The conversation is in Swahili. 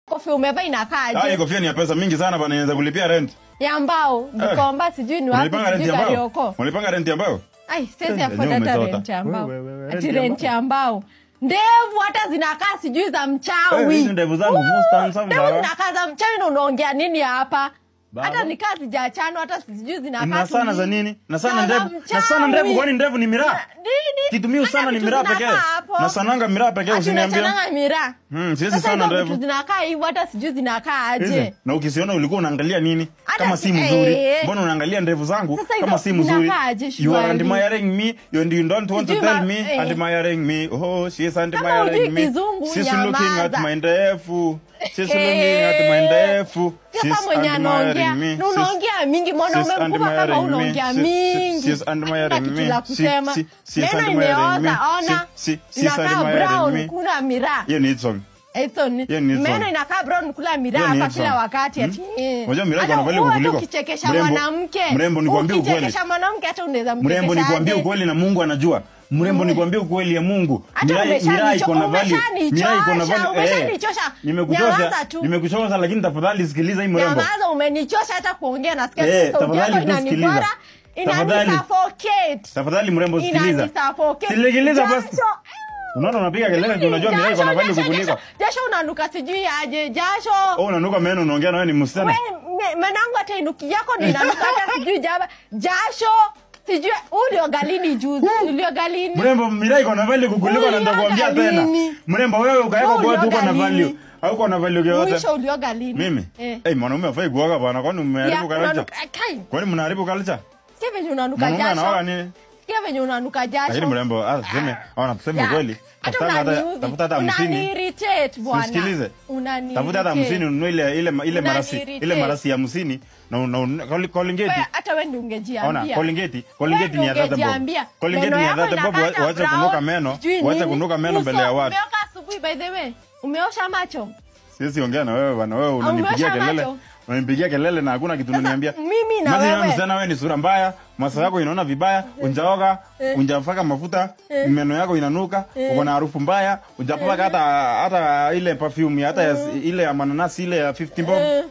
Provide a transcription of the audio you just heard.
Kofia umevaa inakaaje? Ah, kofia ni ya pesa mingi sana bana, inaweza kulipia rent. Ya mbao, Gikomba sijui ni wapi sijui Karioko. Unalipanga rent ya mbao? Ai, siwezi afford hata rent ya mbao. Ati rent ya mbao. Ndevu hata zinakaa sijui za mchawi. Hizi ndevu zangu most handsome. Ndevu zinakaa za mchawi na unaongea nini hapa? Hata nikaa sijachanwa hata sijui zinakaa. Na sana za nini? Na sana ndevu. Na sana ndevu kwani ndevu ni miraa? Nini? Kitumio sana ni miraa pekee. Na sananga miraa pekee usiniambie. Unachananga miraa. Siwezi sana ndevu. Vitu zinakaa hivi hata sijui zinakaa aje. Na ukisiona ulikuwa unaangalia nini? Kama si mzuri. Mbona unaangalia ndevu zangu kama si mzuri? You are admiring me and you don't want to tell me admiring me. Oh, she is admiring me. She's looking at my ndevu. She's looking at my ndevu. Sasa mwenye anaongea, unaongea mingi mwanaume mkubwa kama unaongea mingi. She's admiring me. She's admiring me. Ona. She's admiring me. Kuna miraa. Hiyo ni song. Meno inakaa brown kula miraa hapa kila wakati ati. Unajua miraa iko na value kukuliko. Ukichekesha mwanamke. Mrembo nikwambie ukweli. Ukichekesha mwanamke hata unaweza mchekesha. Mrembo nikwambie ukweli na Mungu anajua. Mrembo nikwambie ukweli ya Mungu. Miraa iko na value. Miraa iko na value. Umeshanichosha. Nimekuchosha. Nimekuchosha lakini tafadhali sikiliza hii mrembo. Nyamaza, umenichosha hata kuongea nasikia sauti yako inanibora. Inanisuffocate. Tafadhali mrembo sikiliza. Sikiliza basi. Unaona unapiga kelele ndio unajua miraa iko na value kukuliko. Jasho unanuka sijui aje. Jasho. Oh, unanuka meno unaongea na wewe ni msichana. Wewe meno hata inuki yako ndio inanuka hata sijui jaba. Jasho. Sijui ulioga lini juzi? Ulioga lini? Mrembo miraa iko na value kukuliko na nitakwambia tena. Mrembo wewe ukaweka kwa watu uko na value. Hauko na value yoyote. Mwisho ulioga lini? Mimi? Eh, mwanaume hafai kuoga bwana. Kwani umeharibu culture? Kwani mnaharibu culture? Sikia venye unanuka jasho. Sikia venye unanuka jasho. Lakini mrembo, tuseme, ona tuseme kweli. Tafuta hata 50. Unaniirritate bwana. Usikilize. Tafuta hata 50 ununue ile marasi, ile marasi ya 50 na Colgate. Hata wewe ndio ungejiambia. Ona, Colgate ni ya 30 bob. Colgate ni ya 30 bob, waache kunuka meno, waache kunuka meno mbele ya watu. Umeoka asubuhi by the way. Umeosha macho? Siwezi ongea na wewe bwana, wewe unanipigia kelele. Unanipigia kelele na hakuna kitu unaniambia. Mimi na wewe. Msichana wewe ni sura mbaya, macho yako inaona vibaya, unjaoga, unjafaka mafuta, meno yako inanuka, uko na harufu mbaya, unjapaka hata ile perfume hata ile ya mananasi ile ya 15 bob.